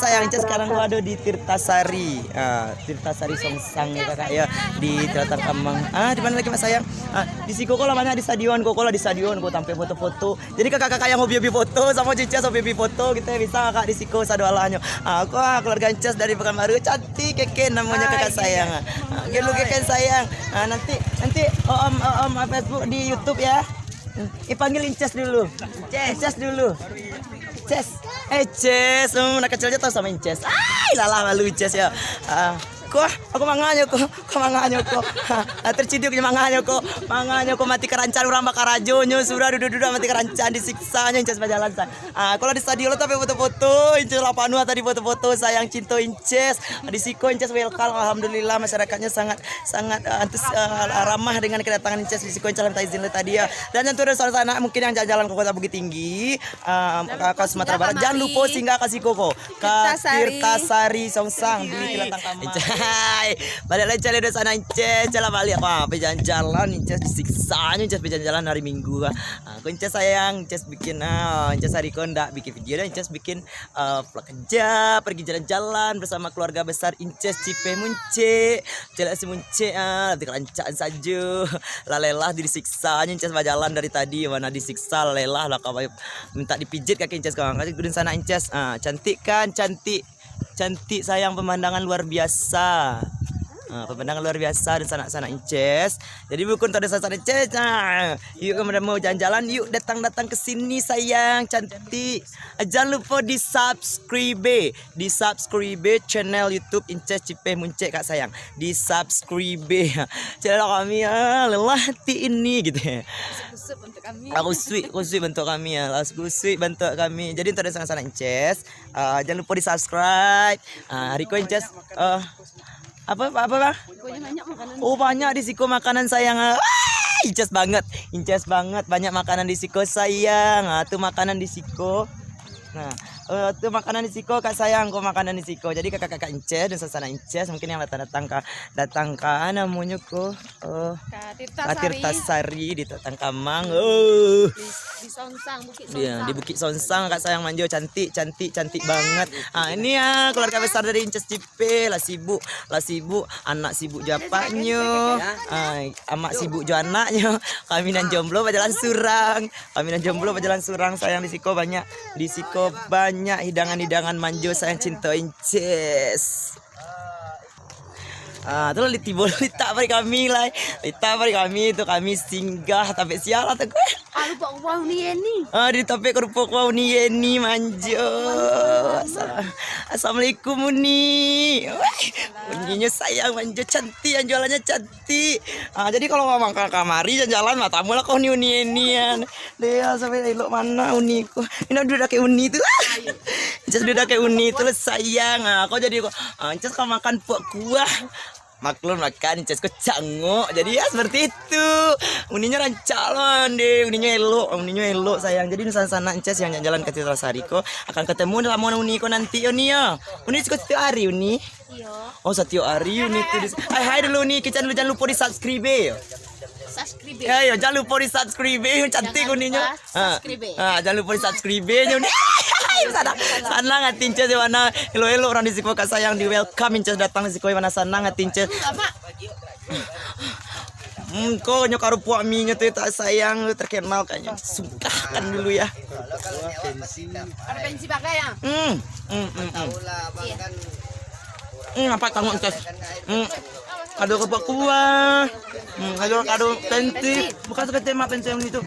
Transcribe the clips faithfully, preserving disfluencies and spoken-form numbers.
sayang, Inces sekarang ko ado di Tirtasari. Ah, Tirtasari Songsang yo, Kakak, yo. Di Tirta Kamang. Ah, di mano lagi, Mak sayang? Ah, di siko ko lah banyak di stadion ko, ko lah di stadion ko, tampek foto-foto. Jadi kakak-kakak yang hobi-hobi foto, samo Inces hobi-hobi foto, kito bisa kakak di siko sadoalahnyo. Ah, ko, ah, keluarga Inces dari Pekanbaru, cantik keke namonyo kakak sayang. Ah, gelo keke sayang. Ah, nanti, nanti, oh, om, oh, om, ah, Facebook di YouTube ya. Eh, panggil Inces dulu. Inces dulu. Ces. Eh, Ces. Hmm, anak kecil aja tahu sama Inces. Ai, lalah malu Inces ya. Ah, ko, aku manganyo ko. Ko manganyo ko. Ah, terciduk nyo manganyo ko. Manganyo ko mati karancan urang bakarajo nyo. Sudah duduak-duduak mati karancan disiksanyo Inces bajalan sa. Ah, kalau di stadion lo tapi foto-foto. Inces lah panuah tadi foto-foto. Sayang cinto Inces. Di siko Inces welcome. Alhamdulillah masyarakatnya sangat sangat, eh, antus, eh, ramah dengan kedatangan Inces di siko, Inces lah minta izin lah tadi ya. Dan yang turun sana mungkin yang jalan-jalan ke Kota Bukittinggi, eh, ke, ke Sumatera Barat, jangan lupa singgah ke siko ko, ke Tirtasari. Tirtasari Songsang di Tirta Kamang. Balik lagi cari dari sana Inces, jalan balik apa? Apa jalan-jalan Inces disiksanyo Inces berjalan-jalan hari Minggu kan. Ah, ko Inces sayang, Inces bikin, ah, Inces hari ko ndak bikin video dah, Inces bikin eh, vlog kerja, pergi jalan-jalan bersama keluarga besar Inces Cipeh Muncik. Cek lah si Muncik, ah, nanti kerancaan sajo. Lah lelah disiksa nyo Inces bajalan dari tadi, mana disiksa, lah lelah lah kau minta dipijit kaki Inces kawan. Kaki gudun sana Inces, ah, cantik kan, cantik. Cantik sayang, pemandangan luar biasa. Ah, pemandangan luar biasa dan sanak-sanak Inces. Jadi bukan tak ada sanak-sanak Inces. Ah, yuk kamu mau jalan-jalan, yuk datang-datang ke sini sayang, cantik. Jangan lupa di-subscribe, di-subscribe channel YouTube Inces Cipeh Muncik kak sayang. Di-subscribe channel kami, ah, lelah hati ini gitu. Kusut-kusut bantu kami. Ah, kusut, kusut bantu kami ya. Lah, kusut bantu kami. Jadi untuk ada sanak-sanak Inces, ah, jangan lupa di-subscribe. Ah, hari ko Inces, ah, apa, apa, apa, Bang? Pokoknya banyak makanan. Oh, banyak di siko makanan sayang. Ah, Inces banget. Inces banget. Banyak makanan di siko sayang. Ah, tu makanan di siko. Nah, eh, tu makanan di siko, Kak sayang, ko makanan di siko. Jadi kakak-kakak Inces dan sanak-sanak Inces mungkin yang datang-datang ka, datang ka namonyo ko, eh, Ka Tirtasari. Ka Tirtasari di Tirta Kamang. Oh. Di, di Songsang, Bukit Songsang. Iya, di Bukit Songsang, Kak sayang manjo, cantik, cantik, cantik banget. Ah, ini ya keluarga besar dari Inces Cipeh, lah sibuk, lah sibuk, anak sibuk jo apaknyo. Ah, amak sibuk jo anaknyo. Kami nan jomblo bajalan surang. Kami nan jomblo bajalan surang sayang, di siko banyak, di siko banyak hidangan-hidangan manjo sayang cinto Inces. Ah, tu lah tibo litak pari kami lah. Litak pari kami tu kami singgah tampek sia lah tu. Ah, lupo kuah uni Yeni. Ah, di tampek ko lupo kuah uni Yeni manjo. Assala-, Assalamualaikum Uni. Wah, uninyo sayang manjo, cantik yang jualannya cantik. Ah, jadi kalau mamang ka kamari jalan-jalan mah tamulah ko uni-uni ini kan. Dia sampai elok mana uni ko. Ini udah dakek uni tu. Just udah dakek uni tu lah sayang. Ah, kau jadi kau. Ah, just kau makan puak kuah. Maklum lah kan, Inces ko cangok. Jadi ya seperti itu. Uninyo rancak lah, ndeh. Uninyo elok, uninyo elok, sayang. Jadi dunsanak-sanak Inces yang jalan ka Tirtasari ko akan ketemu dalam Uni ko nanti, Uni, ya. Uni siko setiap hari, Uni. Iyo. Oh, setiap hari Uni tu di-, hai, hai dulu, Uni. Kecek dulu, jangan lupa di-subscribe, yo. Subscribe. Ya, yo, jangan lupa di-subscribe, yo. Cantik Uninyo. Ha. Subscribe. Ha, jangan lupa di-subscribe nyo ni. Sanang, sanang ati Inces di mano. Elok-elok urang di siko, Kak, sayang, di-welcome Inces datang di siko, di mano sanang ati Inces. Apa? Hmm, ko nyo karupuak mi nyo tu tak sayang, terkenal kayaknya. Sungkahkan dulu ya. Ada pensi pakai ya? Hmm, hmm, hmm, hmm. Hmm, apa tanggung Inces? Hmm. Ado karupuak kuah. Hmm, ado, ado pensi. Bukan seketek mak pensi yang itu.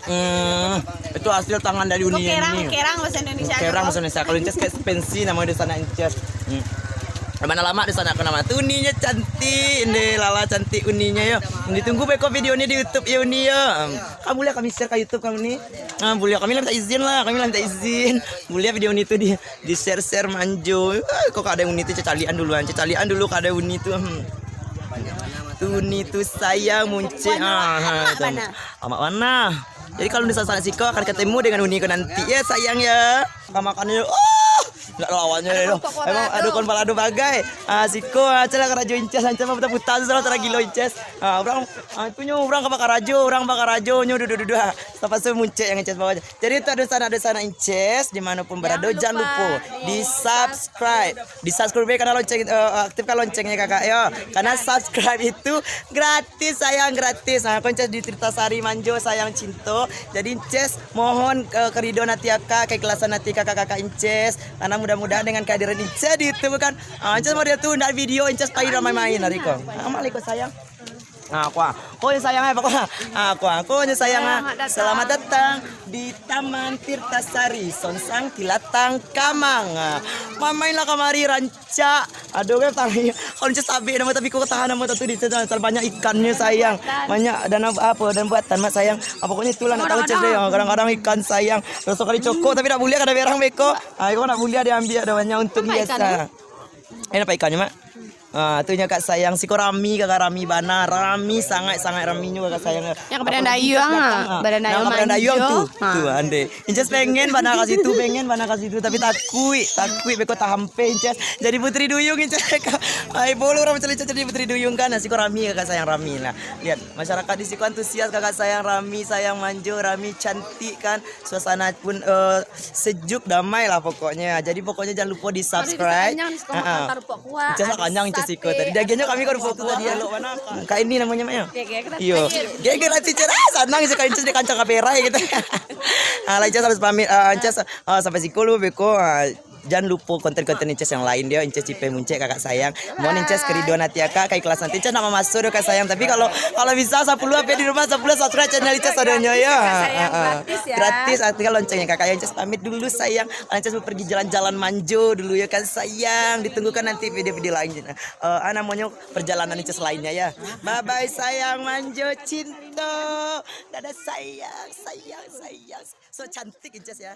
Hmm, itu hasil tangan dari Uni Mukerang, ini. Mukerang bahasa Indonesia. Mukerang bahasa Indonesia. Kalau Inces kayak pensi namanya di sana Inces. Hmm. Mana lama di sana aku nama tu Uninyo cantik, ndeh, lala cantik Uninyo yo. Ditunggu beko video ni di YouTube ya Uni yo. Hmm. Kamu boleh kami share ke YouTube kamu ni? Ah, boleh, kami lah minta izin lah, kami lah minta izin. Boleh video ni tu di di share-share manjo. Eh, kok kada Uni tu cacalian duluan, cacalian dulu kada Uni tu. Hmm. Tu Uni tu sayang muncik. Ah, ha, amak bana. Amak bana. Jadi kalau di sana siko akan ketemu dengan Uni ko nanti ya sayang ya. Makan makan yo. Oh, ndak lawannya deh. Emang ado kon balado bagai. Ah, siko aja lah karajo Inces, Inces mah putar-putar tu salah, salah gilo Inces. Ah, urang, ah, itunyo urang ka bakarajo, urang bakarajo nyo duduak-duduak. Sampai muncik yang Inces bawah. Jadi, untuk dunsanak-dunsanak Inces, dimanapun berada, jangan lupa di-subscribe. Di-subscribe, karena lonceng, eh, aktifkan loncengnya, Kakak, yo. Karena subscribe itu gratis, sayang, gratis. Nah, ko Inces di Tirtasari Manjo, sayang cinto. Jadi, Inces mohon, eh, keridoan hati Kakak, keikhlasan hati Kakak, Kakak Inces. Karena mudah-mudahan dengan kehadiran Inces di YouTube kan, ah, Inces model tu, ndak video, Inces pai ramai main hari ko. Assalamualaikum, sayang. Ah, kuah. Ko nyo sayang, eh, pokoknya. Ah, kuah. Ko nyo sayang, ah. Selamat datang. Selamat datang di Taman Tirtasari, Sonsang Kilatang Kamang. Ah, main-mainlah kamari rancak. Aduh, kan, tang-, kalau Inces sabik namo, tapi ko tahan namo tu di sana, terlalu banyak ikannya, sayang. Banyak dana apa, dan buatan, Mak, sayang. Ah, pokoknya itulah nak tahu Inces deh. Ah, kadang-kadang ikan, sayang. Rasa kali cokok, tapi ndak buliah, kada berang beko. Ah, ko ndak buliah diambil, ada banyak untuk hiasan. Eh, nampak ikannyo, Mak? Ah, tu nyo Kak sayang, siko rami, Kakak, rami bana, rami sangaik-sangaik raminyo Kakak sayang. Yang ka Badan Dayuang, ah. Badan Dayuang Manjo. Tu, andeh. Inces pengen bana ka situ, pengen bana ka situ, tapi takuik, takuik beko tahampeh Inces. Jadi putri duyung Inces. Ai, bolu urang macam Inces jadi putri duyung kan. Nah, siko rami Kakak sayang, rami lah. Lihat, masyarakat di siko antusias Kakak sayang, rami, sayang Manjo, rami cantik kan. Suasana pun, eh, sejuk, damai lah pokoknya. Jadi pokoknya jangan lupa di-subscribe. Kalau di Sanyang, di Sukamakan, Tarupak Kuak, Inces lah ada kanyang, Inces sate, siko tadi. Diagiahnyo kami ka rupa tu tadi, elok bana. Kak ini namanya, Mak, yo? Geger, kita Iyo. Geger lah, Inces. Ah, sanang Inces, Inces di kancah kaperai gitu. Ah, lah, Inces harus pamit. Ah, Inces, ah, sampai siko lu, beko. Ah, jangan lupa konten-konten Inces yang lain dia. Inces Cipe Muncik, Kakak sayang. Mohon Inces keridoan hati Kakak, keikhlasan hati. Inces nak mamaso doh, Kak sayang. Tapi kalau, kalau bisa sepuluh sampai di rumah, sepuluh subscribe channel Inces sadonyo, yo. Kakak sayang, ah, ah. Gratis, ya. Gratis, aktifkan loncengnya, Kakak. Inces pamit dulu, sayang. Inces mau pergi jalan-jalan Manjo dulu, ya kan, sayang. Ditunggukan nanti video-video lain. Eh, ah, namanya perjalanan Inces lainnya, ya. Bye-bye, sayang Manjo cinto. Dadah, sayang, sayang, sayang. So cantik, Inces, ya.